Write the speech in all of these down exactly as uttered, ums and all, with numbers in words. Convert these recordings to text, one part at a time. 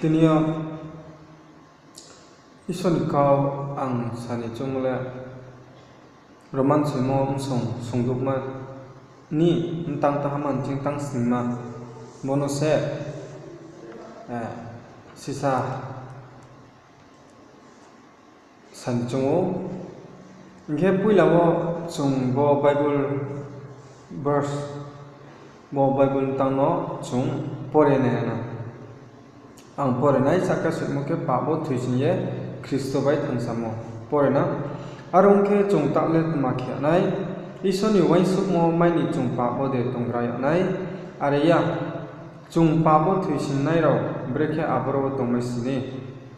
Tini yo Isor ni kau ang sa ni choungmo le, Roman soimo bsong songdouhma ni btang taha man ching tang sningma, bo no se, eh, sisa sa ni choung ou. Hing khe poila wo chung bo Bible verse, bo Bible btang no chung pore nai na. Ang pore nai, sahka soimo khe, pap wo thoisoing ye Khristo bai thangsamo. Pore na. Are ong khe chung taoh le tma khe nai? Isor ni uaingsouhmo mai ni chung pap wo de tonggra yag nai? Are ya. Chung pap wo thoisoingnai rao brekhe aboro wo tongmai sini?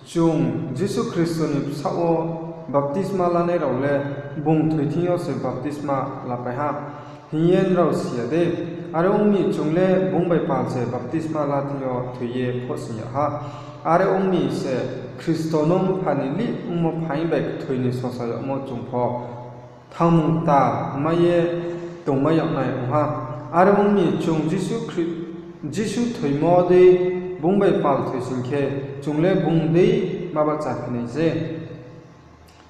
Chung Jisu Khristo ni bsaoh wo baptisma lanai rao le bung thoi thing yo se baptisma lapai ha hing ye nrao si ya de? Are ong mi, chung le bung bai pal se baptisma la thing yo thoi ye phohsoing yag ha. Are ong mi se Khristo no mpha ni lih ongmo phaing bai kthoi ni sosa yagmo chung pho thangmung kta mai ye tongmai yag nai ong ha. Are ong mi, chung Jisu Khri-, Jisu thoimo dei bung bai pal thoisoing khe, chung le bung dei ma bahchaphi nai se.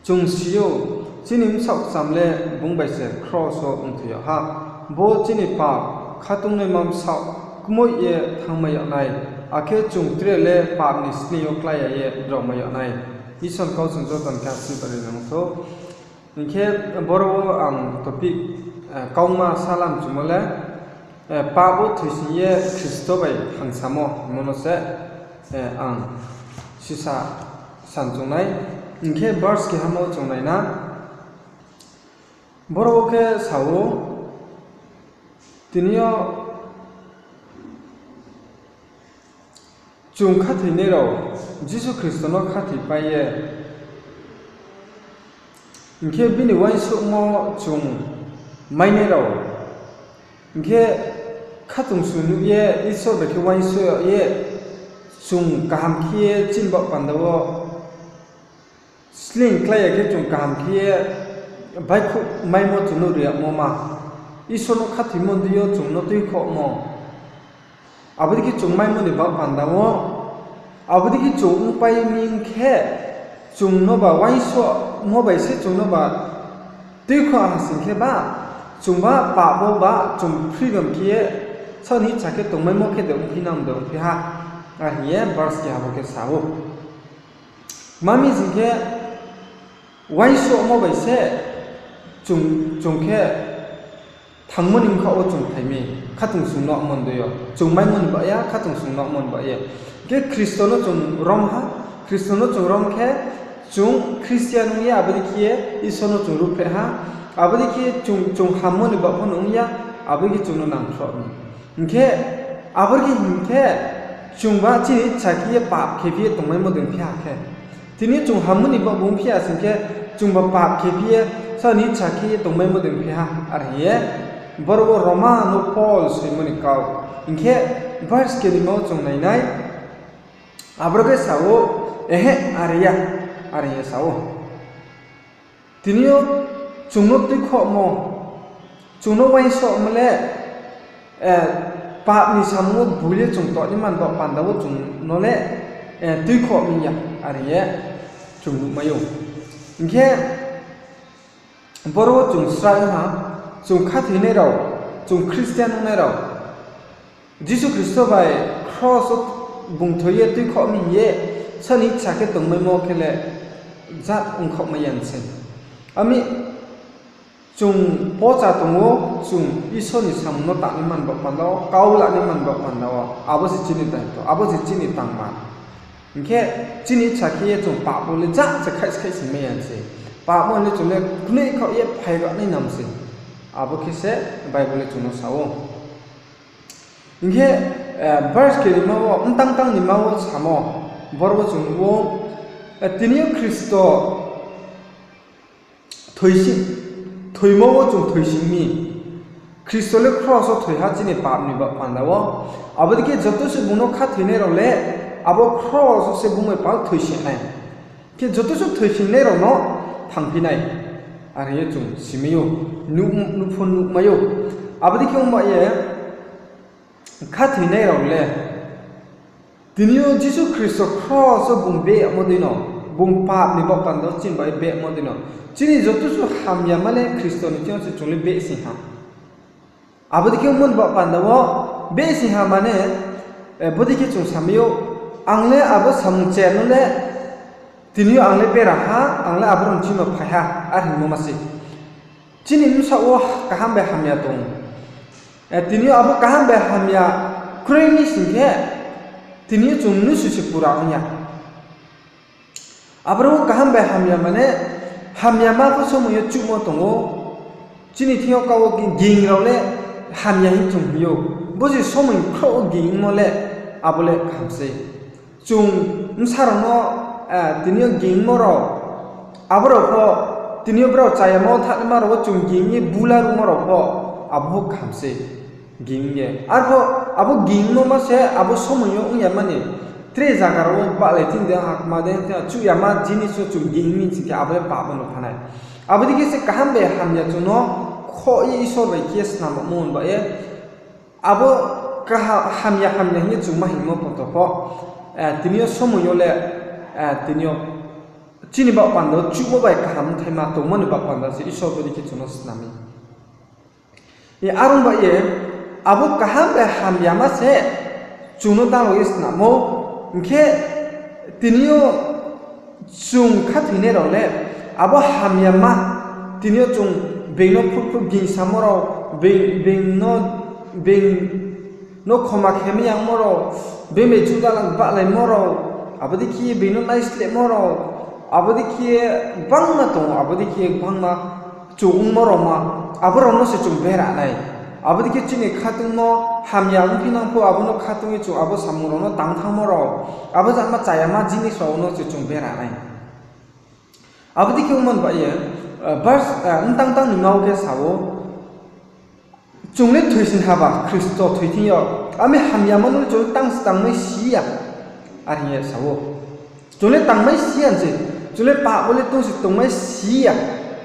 Chung si ou, chini bsaoh kcham le bung bai se kros wo ongthoi yag ha. Bo chini pap khatungnaima bsaoh kmoih ye thanngmai yag nai, akhe chung tre le pap ni sleing yo klái ya ye drao mai yag nai. Isor ni kau chung joto ni khe ashirbad ri nang thou. Hing khe boro wo ang topic, eh, kauma salam chumo le, eh, pap wo thoisoing ye Khristo bai thangsamo hingmo no se, eh, ang sisa san chung nai. Hing khe verse kehamo chung nai na. Boro wo khe sa ou, tini yo chung khathoinai rao, Jisu Khristo no khathoi pai ye, hing khe bini uaingsouhmo chung mainai rao, hing khe khatungsung nuh ye Isor bai khe uaingsouh ye, chung kaham khe ye chini baoh panda wo sleing klái ya khe chung kaham khe ye baihkhouh maimo chung no ri yagmo ma, Isor no khathoimo dei yo chung no tuikhouhmo. Abo dei khe chung maimo ni baoh panda wo, abo dei khe chung ongpai mi khe, chung no ba uaingsouhmo bai se chung no ba tuikhouh ha sing khe ba, chung ba pap wo ba chung freedom khe ye, saoh ni icha khe tongmaimo khe de ongphi nang de ongphi ha, are hing ye verse keha bo khe sa ou. Tma mi sing khe, uaingsouhmo bai se chung, chung khe thangmo ni bkhaoh wo chung phai mi, khatungsung nuhmo ni dei yo. Chung maimo ni baoh ya, khatungsung nuhmo ni baoh ye. Khe Khristo no chung rom ha, Khristo no chung rom khe, chung Christian ong ye, abo dei khe ye Isor no chung ruhphreh ha, abo dei khe chung, chung hammo ni baoh pho no ong ya, abo dei khe chung no nangkhruh mi. Hing khe, abo dei khe hing khe, chung ba chini icha khe ye pap khe phi ye tongmaimo dei ongphi ha khe. Tini chung hammo ni baoh bo ongphi ya sing khe, chung ba pap khe phi ye, saoh ni icha khe ye tongmaimo dei ongphi ha, are hing ye, boro wo Roma no Paul soimo ni kau. Hing khe, verse kenima wo chung nai nai, aboro khe sa ou, ehe, are ya, are hing ye sa ou. Tini yo chung no tuikhouhmo, chung no uaingsouhmo le, eh, pap ni samung wo bul ye chung tong ni man baoh panda wo chung no le, eh, tuikhouh mi ya, are ye chung nuhmai ou. Hing khe, boro wo chung srai ha, chung khathoinai rao, chung Christian ongnai rao, Jisu Khristo bai kros wo bung thoi ye tuikhouh mi hing ye, saoh ni icha khe tongmaimo khe le jat ongkhouhmai ya se. Ami chung pocha tong ou, chung Isor ni samung no tang ni man baoh panda wo, kau la ni man baoh panda wo, abo se chini daityo, abo se chini tangma. Hing khe chini icha khe ye chung pap wo le jat se khaih se khaih singmai ya se. Pap wo le chung le knoi khaoh ye phai ra nai nam se. Abo khe se Bible le chung no sa ou. Hing khe, eh, verse kenima wo, btang tang nima wo samo, boro wo chung nuh ou, eh, tini yo Khristo thoisi-, thoimo wo chung thoising mi. Khristo le kros wo thoi ha chini pap ni baoh panda wo. Abo dei khe joto se bung no khathoinai rao le, abo kros wo se bung bai pal thoising nai. Khe joto se thoisingnai rao no thangphi nai. Are ye chung simai ou, nuh-, nuhpho nuhmai ou. Abo dei khe ongba ye, khathoinai rao le, Tini yo Jisu Khristo kros wo bung beh yagmo dei no, bung pap ni baoh panda wo chini bai beh yagmo dei no, chini joto suh hamyama le Khristo ni thing yo se chung le beh sing ha. Abo dei khe ongmo ni baoh panda wo beh sing ha mane, bodei khe chung samai ou, ang le abo samung chair no le, tini yo ang le bera ha, ang le aborao ni thing yo phai ha, are hingmo ma se. Chini bsaoh wo kaham bai hamya tong. Tini yo abo kaham bai hamya kroi mi sing khe, tini yo chung mnusu se pura ong ya. Aboro wo kaham bai hamya mane, hamyama pho somoi yo chuhmo tong ou. Chini thing yo kau wo ging rao le hamya hing chung hing ou. Bo se somoi khrouh wo ging ongmo le, abo le kaham sei. Chung bsa rao no, tini yo ging ongmo rao, abo rao pho, tini yo brao chayama wo thanngnaima rao wo chung ging ye bula ruhmo rao pho, abo pho kaham sei. Ging ye. Arpho abo ging ongmo ma se abo somoi yo ong ya mani, tre zaga rao wo bahlai thing de, hakma de, chuh yama jinis wo chung ging mi sing khe abo le pap wo no pha nai. Abo dei khe se kaham bai hamya chung no khoh ye Isor bai khe ye snam yagmo ni baoh ye. Abo hamya hamya hing ye chung ma hingmo poto pho, tini yo somoi yo le, tini yo chini baoh panda wo chuhmo bai kaham bthai ma tongmo ni baoh panda se Isor bodei khe chung no snam mi. Are ong baoh ye, abo kaham bai hamyama se chung no dalo ye snam ou. Hing khe tini yo chung khathoinai rao le, abo hamyama, tini yo chung being no khruh khruh gingsamo rao, being, being no, being no khoma khe mai yangmo rao, being bai juda lang bahlaimo rao, abo dei khe ye being no naislehmo rao, abo dei khe ye gbangma tong ou, abo dei khe ye gbangma chung ongmo rao ma, abo rao no se chung bera nai. Abo dei khe chini khatungmo hamya ongphi nang pho, abo no khatung ye chung abo samung rao no tang thanngmo rao, abo jama chayama jinis rao no se chung bera nai. Abo dei khe ongmo ni baoh ye, btang tang ni ma wo khe sa ou, chung le thoisoing haba Khristo thoi thing yo, ami hamyama no le chung le tang se tangmai si ya, are hing ye sa ou. Chung le tangmai si ya se, chung le pap wo le tong se tongmai si ya,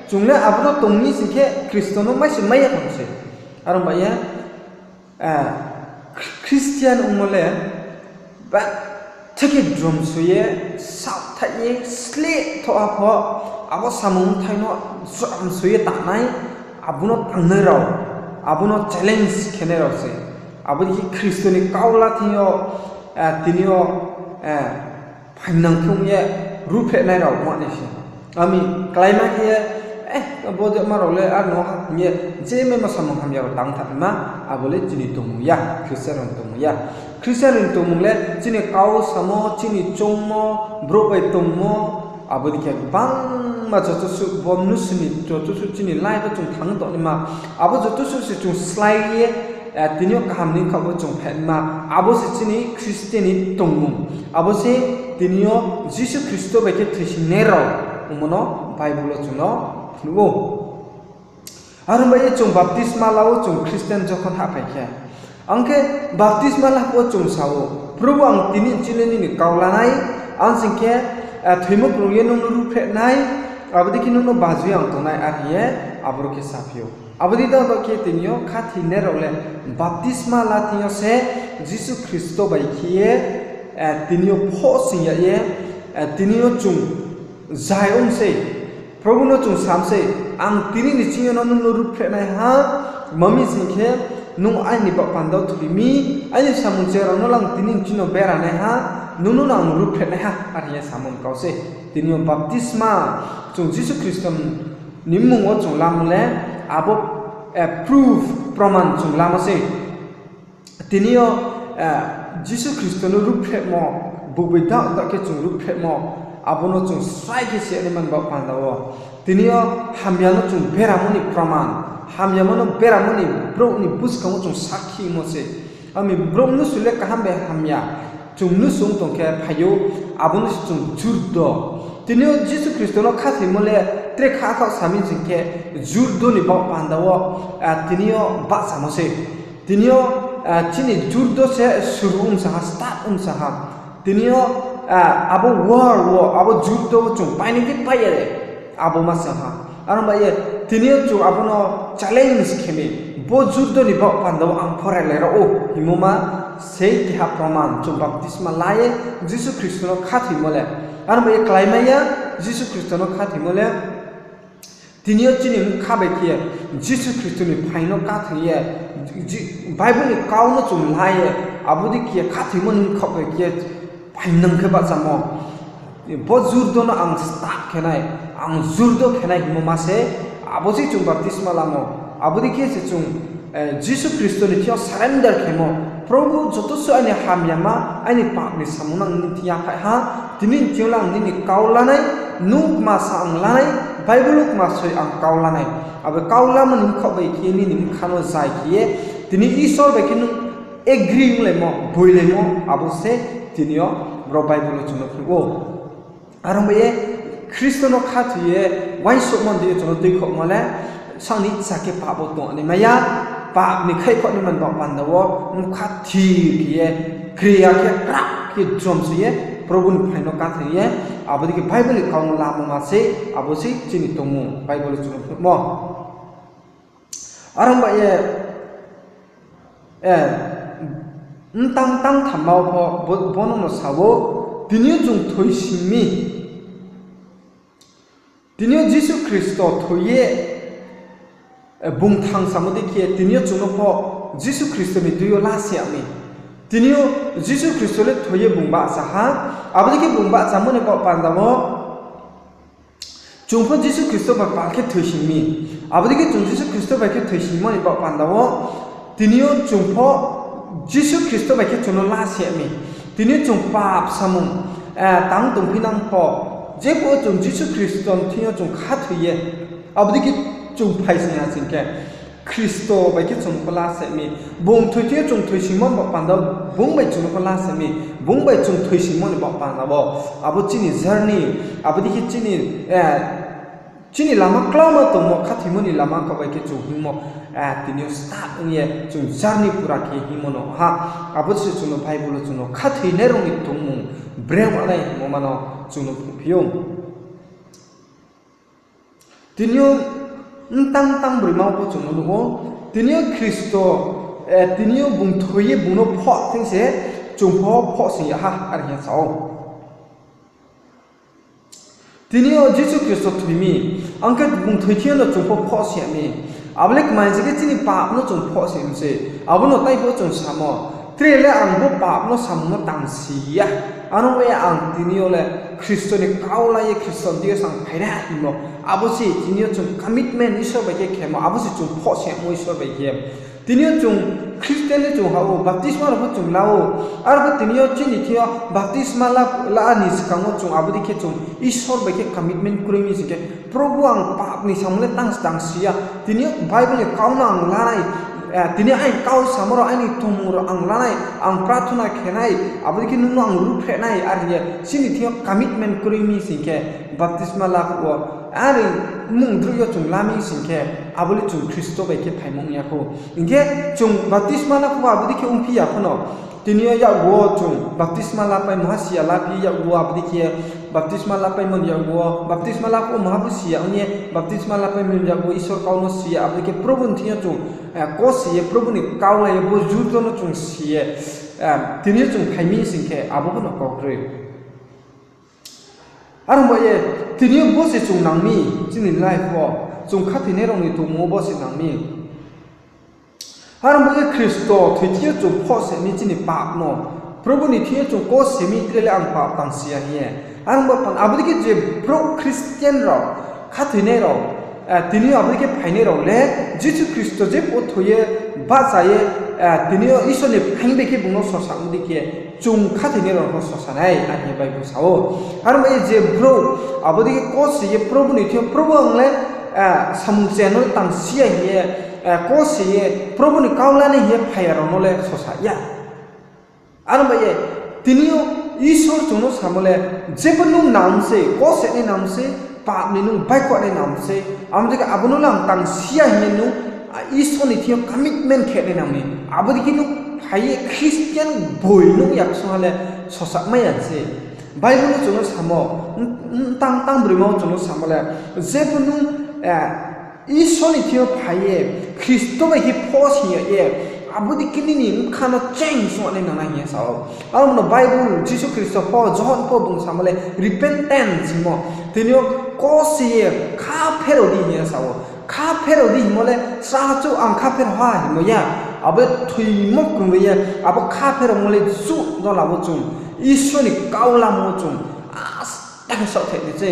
chung le abo no tong mi sing khe Khristo no mai se mai ya tong se. Are ong baoh ye, Christian ongmo le betha khe dromso ye, saohthaih ye, sleh thoh ha pho, abo samung bthai no dromso ye tangnai, abo no tangnai rao, abo no challenge khenai rao se. Abo dei khe Khristo ni kau la thing yo, tini yo, phaingnang khe ong ye ruhphrehnai rao ma nai se. Ami kláima khe ye, bo jama rao le aro no ha hing ye, je maimo samung hamya rao tang thanngma, abo le chini tongmung ya, Christian rao ni tongmung ya. Christian rao ni tongmung le chini kau samo, chini choungmo, brouh bai tongmo, abo dei khe gbangma joto suh bo mnusu ni joto suh chini life wo chung thanng tongnaima, abo joto suh se chung slái ye, tini yo kaham ni khaoh wo chung phaima, abo se chini Christian ni tongmung. Abo se tini yo Jisu Khristo bai khe thoisoingnai rao ongmo no Bible wo chung no phnuh ou. Are ong baoh ye chung baptisma la ou, chung Christian jokhon hahphai khe, ang khe baptisma la phuh wo chung sa ou, Probhu, ang tini nching le nini kau la nai, ang sing khe thoimo krung ye nung no ruhphreh nai, abo dei khe nung no baju ye ang tong nai, are hing ye aboro khe saphi ou. Abo dei dao dao khe tini yo khathoinai rao le baptisma la thing yo se Jisu Khristo bai khe ye tini yo phohsoing yag ye, tini yo chung zai ong sei, Probhu no chung sam sei, ang tini ni ching yo no nung no ruhphreh nai ha, ma mi sing khe nung aini baoh panda wo thoi mi, aini samung chair rao no le ang tini ni ching yo bera nai ha, nung no ang ruhphreh nai ha, are hing ye samo ni kau sei. Tini yo baptisma chung Jisu Khristo ni mmung wo chung lamo le, abo proof, proman chung lamo sei. Tini yo Jisu Khristo no ruhphrehmo, bung bai dao dao khe chung ruhphrehmo, abo no chung srai khe si ya naima ni baoh panda wo. Tini yo hamya no chung beramo ni proman, hamyama no beramo ni brouh ni buskang wo chung sakhi ongmo se. Ami brouh mnusu le kaham bai hamya, chung mnusu ong tong khe phai ou, abo no se chung jurdo. Tini yo Jisu Khristo no khathoimo le tre kha khaoh sa mi sing khe jurdo ni baoh panda wo, tini yo bahchamo se. Tini yo chini jurdo se suru ongsa ha, start ongsa ha. Tini yo abo war wo, abo jurdo wo chung painai khe pai ya de, abo ma sa ha. Are ong baoh ye tini yo chung abo no challenge khe mi, bo jurdo ni baoh panda wo ang phorailai rao ou hingmo ma Sei keha proman chung baptisma la ye Jisu Khristo no khathoimo le. Aro bai ye kláimai ya Jisu Khristo no khathoimo le. Tini yo chini bkha bai khe Jisu Khristo ni phaing no khathoi ye, Bible ni kau no chung la ye, abo dei khe khathoimo ni bkhaoh bai khe phaingnang khe bahchamo. Bo jurdo no ang start khe nai, ang jurdo khe nai hingmo ma se, abo se chung baptisma lamo. Abo dei khe se chung Jisu Khristo ni thing yo surrender khemo, Probhu, joto suh aini hamyama, aini pap ni samung no ang nini thing yo yaphaih ha, tini ni thing yo le ang nini kau la nai, nung kma sa ang la nai, Bible wo kma soi ang kau la nai. Abo kau lamo ni bkhaoh bai khe nini bkha no zai khe ye, tini Isor bai khe nung agree onglaimo, boilaimo, abo se tini yo bro Bible wo chung no phnuh ou. Aro bai ye Khristo no khathoi ye uaingsouhmo ni deing yo chung no tuikhouhmo le, sang ni cha khe pap wo tongnaima ya, pap ni khaihkhouhnaima ni baoh panda wo bkha thir khe ye, kri ya khe krak khe jrom se ye, Probhu ni phaing no khathoi ye, abo dei khe Bible ni kau no lamo ma se, abo se chini tongmung Bible wo chung no phnuhmo. Aro bai ye, mtang tang thamma wo pho bo, bo no no sa ou, tini yo chung thoising mi. Tini yo Jisu Khristo thoi ye, bung thanngsamo dei khe, tini yo chung no pho Jisu Khristo ni deing yo la se yag mi. Tini yo Jisu Khristo le thoi ye bung bahcha ha, abo dei khe bung bahchamo ni baoh panda wo chung pho Jisu Khristo bai pal khe thoising mi. Abo dei khe chung Jisu Khristo bai khe thoisingmo ni baoh panda wo, tini yo chung pho Jisu Khristo bai khe chung no la se yag mi. Tini yo chung pap samung tang tongphi nang pho, jephuh wo chung Jisu Khristo ni thing yo chung khathoi ye, abo dei khe chung phaising ha sing khe, Khristo bai khe chung pho la se yag mi. Bung thoi thing yo chung thoisingmo ni baoh panda, bung bai chung no pho la se yag mi. Bung bai chung thoisingmo ni baoh panda wo, abo chini journey, abo dei khe chini lama klauma tongmo, khathoimo ni lama kau bai khe chung hingmo, tini yo start ong ye chung journey pura khe hingmo no ha. Abo se chung no Bible wo chung no khathoinai rao ni tongmung breng nai hingmo ma no chung no phnuhphi ou. Tini yo mtang tang broima pho chung no nuh ou, tini yo Khristo, tini yo bung thoi ye bung no phoh thing se chung pho phoh sing yag ha, are hing ye sa ou. Tini yo Jisu Khristo thoi mi, ang khe bung thoi thing yo no chung pho phoh sing yag mi. Abo le kmai se khe chini pap no chung phoh sing mi se. Abo no tai pho chung samo, tre le ang bo pap no samung no tangsi ya. Ano ye ang tini yo le Khristo ni kau la ye Khristo ni deing yo sang phai nai hingmo. Abo se tini yo chung commitment Isor bai khe khemo, abo se chung phoh sing yagmo Isor bai khe. Tini yo chung Christian le chung ha ou, baptisma rao pho chung la ou. Arphuh tini yo chini thing yo baptisma la, la ni skang wo chung abo dei khe chung Isor bai khe commitment kroi mi sing khe, Probhu, ang pap ni samung le tang tangsi ya. Tini yo Bible ni kau no ang la nai, tini yo aini kau samo rao, aini tongmung rao ang la nai, ang prathona khe nai, abo dei khe nung no ang ruhphreh nai, are hing ye chini thing yo commitment kroi mi sing khe, baptisma la phuh wo, are mmung droih yo chung la mi sing khe, abo le chung Khristo bai khe phaimo ong ya khou. Hing khe chung baptisma la phuh wo abo dei khe ongphi ya phano, tini yo yakgu wo chung baptisma lapaimo ha si ya, laphi yakgu wo abo dei khe baptisma lapaimo ni yakgu wo, baptisma la phuh wo maha pho si ya ong ye, baptisma lapaimo ni yakgu wo Isor kau no si ya, abo dei khe Probhu ni thing yo chung kose ye, Probhu ni kau la ye, bo jurdo no chung si ye, tini yo chung phai mi sing khe, abo pho no kau kroi. Are ong ba ye, tini yo bo se chung nang mi, chini life wo, chung khathoinai rao ni tongmung wo bo se nang mi. Are ong ba ye Khristo thoi thing yo chung phoh se mi chini pap no, Probhu ni thing yo chung kose mi, tre le ang pap tangsi ya hing ye. Are ong ba phan abo dei khe je brouh Christian rao, khathoinai rao, tini yo abo dei khe phainai rao le, Jisu Khristo jephuh thoi ye, bahcha ye, tini yo Isor ni phaing bai khe bung no sosamo dei khe, chung khathoinai rao no pho sosa nai, are hing ye Bible sa ou. Are ong ba ye je brouh abo dei khe kose ye Probhu ni thing yo, Probhu, ang le samung chaya no tangsi ya hing ye, kose ye Probhu ni kau la nai hing ye phai ya rao no le sosa ya. Are ong ba ye, tini yo Isor chung no samo le, jepho nung nang se, kose nai nang se, pap ni nung baihkhouh nai nang se, abo dei khe abo no le ang tangsi ya hing ye nung Isor ni thing yo commitment khe nai nang mi. Abo dei khe nung phai ye Christian boi nung yaksung ha le sosa mai ya se. Bible no chung no samo, mtang tang broima wo chung no samo le, jepho nung Isor ni thing yo phai ye, Khristo bai khe phoh sing ya ye, Abo dei khe nini bkha no change ong nai nang nai hing ye sa ou. Aro no Bible Jisu Khristo pho, Johon pho bung samo le repentance hingmo. Tini yo kose ye kha pherao di hing ye sa ou. Kha pherao di hingmo le srahchouh ang kha pherao ha hingmo ya. Abo le thoimo krung ri ye, abo kha pheraomo le juh no lamo chung Isor ni kau lamo chung aste khe saohthaih nai se.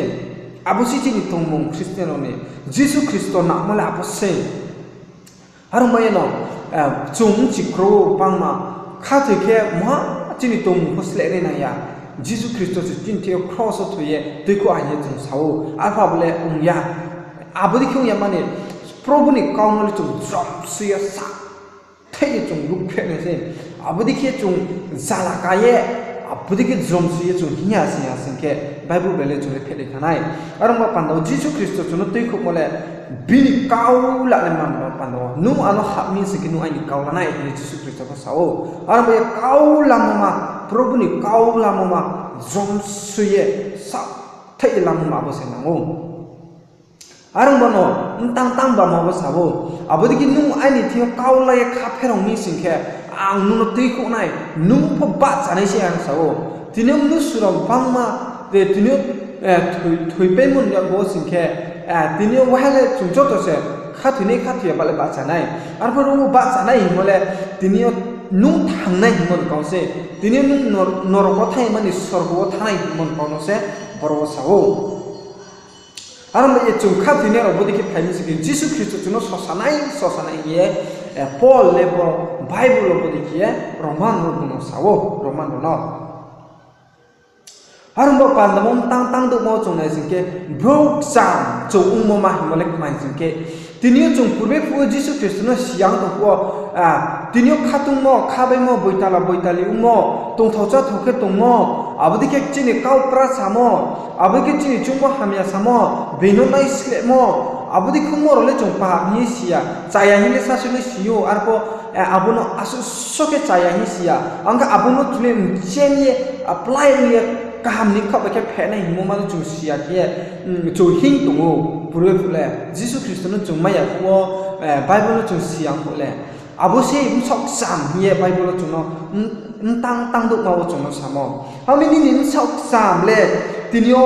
Abo se chini tongmung Christian rao ni. Jisu Khristo nangmo le abo se. Aro bai ye no, chung bchi kro bangma khathoi khe mha chini tongmung pho sleh nai nang ya. Jisu Khristo se chini thing yo kros wo thoi ye tuikhouh ha hing ye chung sa ou. Arphuh abo le ong ya. Abo dei khe ong ya mani, Probu ni kau no le chung jrom sui ye sa thaih ye chung ruhphreh nai se. Abo dei khe chung zala ka ye, abo dei khe jrom sui ye chung hing ya sing ya sing khe Bible bai le chung le phehlai thanng nai. Aro ba panda wo Jisu Khristo chung no tuikhouhmo le bini kau lanai man ba panda wo. Nung ano hah mi sing khe nung aini kau lanai hing ye Jisu Khristo pho sa ou. Aro ba ye kau lamoma, Probu ni kau lamoma, jrom sui ye sa thaih ye lamoma abo se nang ou. Aro ba no mtang tang bama bo sa ou, abo dei khe nung aini thing yo kau la ye kha pherao mi sing khe, ang nung no tuikhouh nai, nung pho bahcha nai se, ang sa ou. Tini yo mnusu rao bangma, tini yo thoipaimo ni yag bo sing khe, tini yo wahai le chung joto se khathoinai khathoi ya ba le bahcha nai. Arphuh ro wo bahcha nai hingmo le, tini yo nung thanng nai hingmo ni kau se, tini yo nung norok wo thanng mani sorgo wo thanng nai hingmo ni kau no se boro wo sa ou. Aro bai ye chung khathoinai rao bo dei khe phai mi sing khe Jisu Khristo chung no sosa nai, sosa nai hing ye, Paul le bo Bible wo bo dei khe ye Roman rao no sa ou, Roman rao no. Aro bo panda wo mtang tang douhma wo chung nai sing khe, brouh kcham chung ongmo ma hingmo le kmai sing khe, tini yo chung purbe phuh wo Jisu Khristo no si ya ong tong phuh wo, tini yo khatungmo, khabaimo, boitala boitali ongmo, tongthao cháthao khe tongmo, abo dei khe chini kau pra samo, abo dei khe chini choungmo hamya samo, being no naislehmo, abo dei khe ongmo rao le chung pap hing ye si ya, chaya hing le sasu le si ou, arphuh abo no asuh so khe chaya hing si ya, ang khe abo no chung le mchen ye, apply ong ye, kaham ni khaoh bai khe phehnai hingmo ma no chung si ya khe, chung hing tong ou, purbe phuh le Jisu Khristo no chung mai ya phuh wo, Bible no chung si ya ong phuh le. Abo se bsaoh kcham hing ye Bible wo chung no, mtang tang douhma wo chung no samo. Abo ni nini bsaoh kcham le tini yo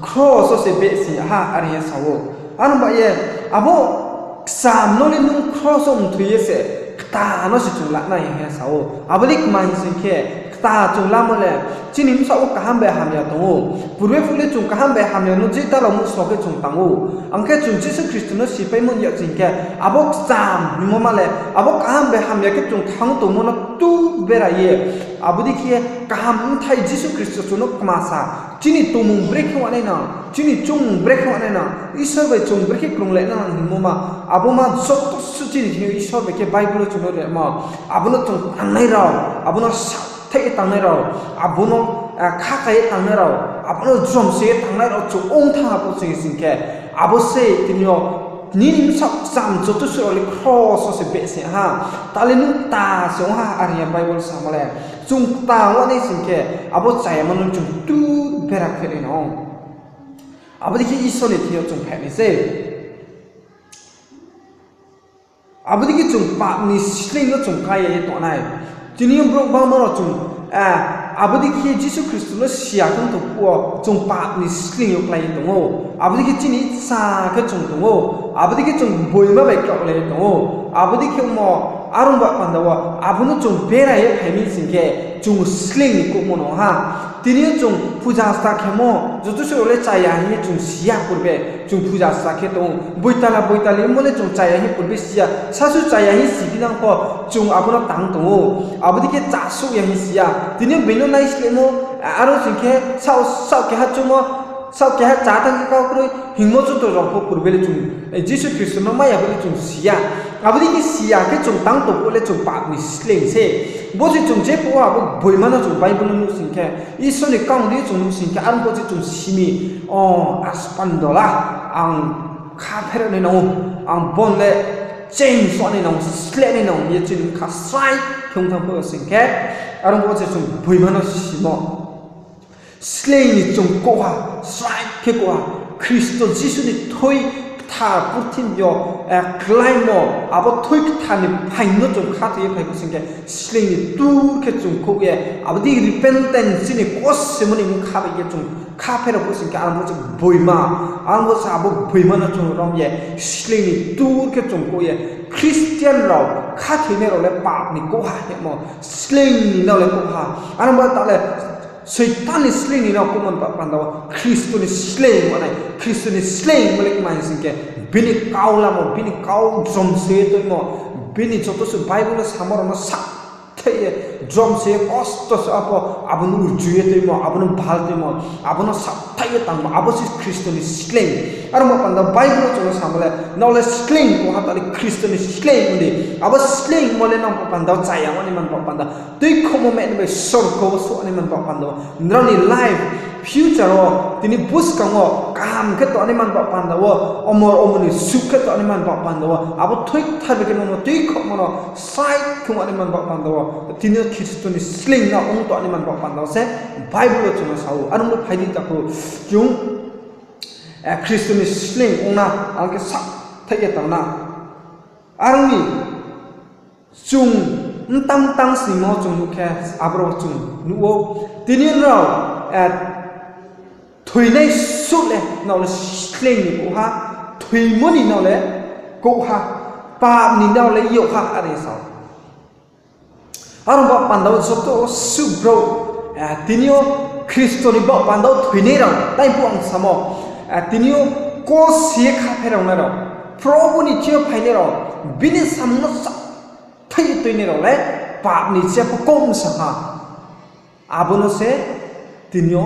kros wo se behsing ha, are hing ye sa ou. Aro ba ye, abo kcham no le nung kros wo mthoi ye se, kta no se chung lanai hing ye sa ou. Abo le kmai sing khe, kta chung lamo le, chini bsaoh wo kaham bai hamya tong ou. Purbe phuh le chung kaham bai hamya no je dala muhsao khe chung tang ou. Ang khe chung Jisu Khristo no sipaimo ni yag sing khe, abo kcham hingmo ma le, abo kaham bai hamya khe chung thanng tongmo no tu bera ye, abo dei khe kaham bthai Jisu Khristo chung no kma sa, chini tongmung brekhe wanai nang, chini choungmung brekhe wanai nang, Isor bai chung brekhe krung le nang hingmo ma, abo ma joto suh chini thing yo Isor bai khe Bible wo chung no rimo, abo no chung tangnai rao, abo no sathaih ye tangnai rao, abo no khakai ye tangnai rao, abo no jrom se ye tangnai rao chung ong thanng ha pho sing sing khe, abo se tini yo nini bsaoh kcham joto suh rao le kros wo se behsing ha, ta le nung kta se ong ha, are hing ye Bible samo le. Chung kta wanai sing khe, abo chayama no chung tu bera khe nai nang ou. Abo dei khe Isor ni thing yo chung phehnai se. Abo dei khe chung pap ni sleing no chung klái ye tongnai. Tini yo brouh bangma rao chung, abo dei khe Jisu Khristo no si ya khe ong tong phuh wo chung pap ni sleing yo klái ye tong ou. Abo dei khe chini sa khe chung tong ou. Abo dei khe chung boima bai kraohlai ye tong ou. Abo dei khe ongmo, aro ba panda wo abo no chung bera ye phai mi sing khe, chung sleing ni kouhmo no ha. Tini yo chung puja sta khemo, joto suh rao le chaya hing ye chung si ya purbe, chung puja sta khe tong ou. Boitala boitali ongmo le chung chaya hing purbe si ya, sasu chaya hing si phi nang pho, chung abo no tang tong ou. Abo dei khe chasouh ya hing si ya. Tini yo being no naislehmo, aro sing khe saoh, saoh keha choungmo, saoh keha chá tang khe kau kroi hingmo joto rao pho purbe le chung, Jisu Khristo no mai ya pho le chung si ya. Abo dei khe si ya khe chung tang tong phuh le chung pap ni sleing se. Bo se chung je phuh wo abo boima no chung Bible no nuh sing khe, Isor ni kaung di chung nuh sing khe, aro bo se chung si mi, o, aspandola, ang kha pherao nai nang ou, ang bon le change ong nai nang ou, sleh nai nang ou hing ye chini bkha srai khe ong thanng phuh sing khe, aro bo se chung boima no simo. Sleing ni chung kouhha, srai khe kouhha, Khristo Jisu ni thoi kthar purthimbi yo, eh, kláimo, abo thoi kthar ni phaing no chung khathoi ye phai phuh sing khe, sleing ni tur khe chung khouh ye, abo dei repentance chini kosimo ni bkha bai khe chung kha pherao phuh sing khe, aro bo se gboima, aro bo se abo gboima no chung rom ye, sleing ni tur khe chung khouh ye, Christian rao, khathoinai rao le pap ni kouhha hingmo, sleing ni no le kouhha, aro bo ta le, Soitan ni sleing ni no kouhmo ni baoh panda wo Khristo ni sleing ong nai, Khristo ni sleing ongmo le kma hing sing khe, bini kau lamo, bini kau jrom se ye tuimo, bini joto se Bible wo samo rao no sakthaih ye, jrom se ye, kosto se apho, abo no urju ye tuimo, abo no bhal tuimo, abo no sakthaih ye tangmo, abo se Khristo ni sleing. Aro bo panda Bible wo chung no samo le, nrao le sleing kouhha ta le Khristo ni sleing ong di. Abo sleingmo le nang panda wo chaya ong nai man baoh panda, tuikhouhmo meni bai sorgo wo souh nai man baoh panda wo, nrao ni life, future wo, tini buskang wo kaham khe tong nai man baoh panda wo, omor omor ni suh khe tong nai man baoh panda wo, abo thoi kthar bai khe nung no tuikhouhmo no sai khe ong nai man baoh panda wo, tini yo Khristo ni sleing no ong tong nai man baoh panda wo se Bible wo chung no sa ou. Aro bo phai di takhu, chung, eh, Khristo ni sleing ong na, ang khe sakthaih ye tang na. Aro ni chung mtang tang sningmo chung nuh khe, aboro chung nuh ou. Tini nrao, eh, thoinai suh le nrao le sleing ni kouhha, thoimo ni nrao le kouhha, pap ni nrao le yakha, are sa ou. Aro bo panda wo joto suh brouh, eh, tini yo Khristo ni baoh panda wo thoinai rao, tai phuh ang samo, eh, tini yo kos ye kha pherao nai rao, Probu ni thing yo phainai rao, bini samung no sakthaih ye tuinai rao le pap ni chepho kouh sa ha. Abo no se tini yo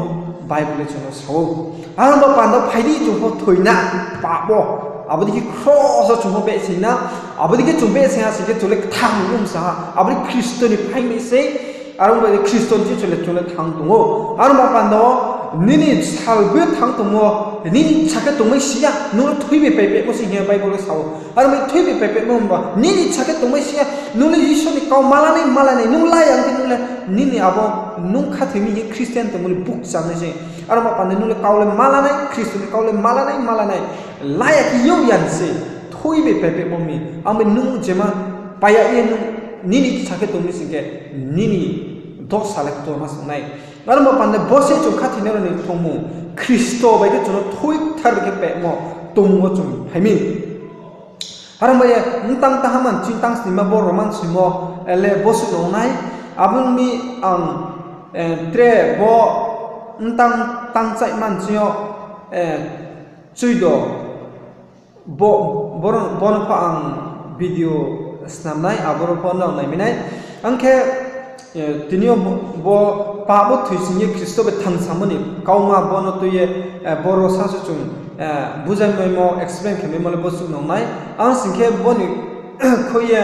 Bible le chung no sa ou. Aro bo panda wo phai di chung pho thoi na pap wo. Abo dei khe kros wo chung pho behsing na. Abo dei khe chung behsing ha sing khe chung le kthang ong sa ha. Abo dei Khristo ni phaing ni sei. Aro bai Khristo ni chung le, chung le thang tong ou. Aro bo panda wo nini salboi thang tongmo, nini sa khe tongmai si ya, nung le thoi bai paipaimo se hing ye Bible le sa ou. Aro bai thoi bai paipaimo himba, nini sa khe tongmai si ya, nung le Isor ni kau malanai, malanai, nung la ya ong khe nung le, nini abo, nung khathoi mi hing ye Christian tongmo ni bukcham nai se. Aro bo panda nung le kau le malanai, Khristo ni kau le malanai, malanai, la ya khe yag ya ni se, thoi bai paipaimo mi, ang bai nung jema pai ya ye nung, nini sa khe tongmai sing khe, nini dosa le ktorma song nai. Aro bo panda bo se chung khathoinai rao ni tongmung, Khristo bai khe chung no thoi kthar bai khe pehmo tongmung wo chung phai mi. Aro bai ye mtang taha man ching tang sningma bo Roman soimo, eh, le bo suh nung nai, abo ni ang, eh, tre bo mtang tang chaih man ching yo, eh, chuido bo, bo, bo no pho ang video snam nai, aboro pho nrao nai mi nai. Ang khe, eh, tini yo bo, bo pap wo thoisoing ye Khristo bai thangsamo ni kauma bo no tui ye, eh, boro sa se chung, eh, buzai maimo, explain khe maimo le bo suh nung nai. Ang sing khe bo ni khui ye,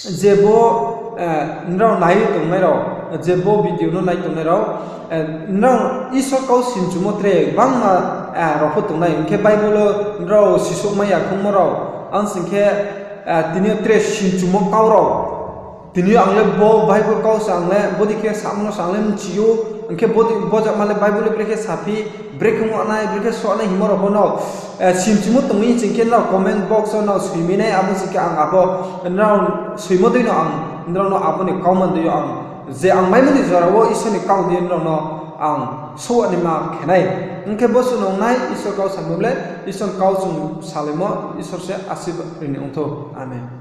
je bo, eh, nrao nai tongnai rao, je bo video no nai tongnai rao, eh, nrao Isor kau simchumo tre gbangma, eh, rao pho tongnai. Hing khe Bible wo nrao sisouhmai ya khongmo rao, ang sing khe, eh, tini yo tre simchumo kau rao. Tini yo ang le bo Bible kau se ang le, bodei khe samo no se ang le mchi ou, hing khe bodei, bo jama le Bible le brekhe saphi, brekhe ong nai, brekhe so nai hingmo rao pho no, eh, simchumo tong mi sing khe nrao comment box wo nrao soi mi nai, abo sing khe ang abo nrao soimo dei no ang nrao no abo ni kauma dei yo ang, je ang maimo ni jora wo Isor ni kau dei nrao no ang souhnaima khe nai. Hing khe bo suh nung nai Isor kau samo le, Isor ni kau chung salaimo, Isor se asirbad ri ni ong thou. Amen.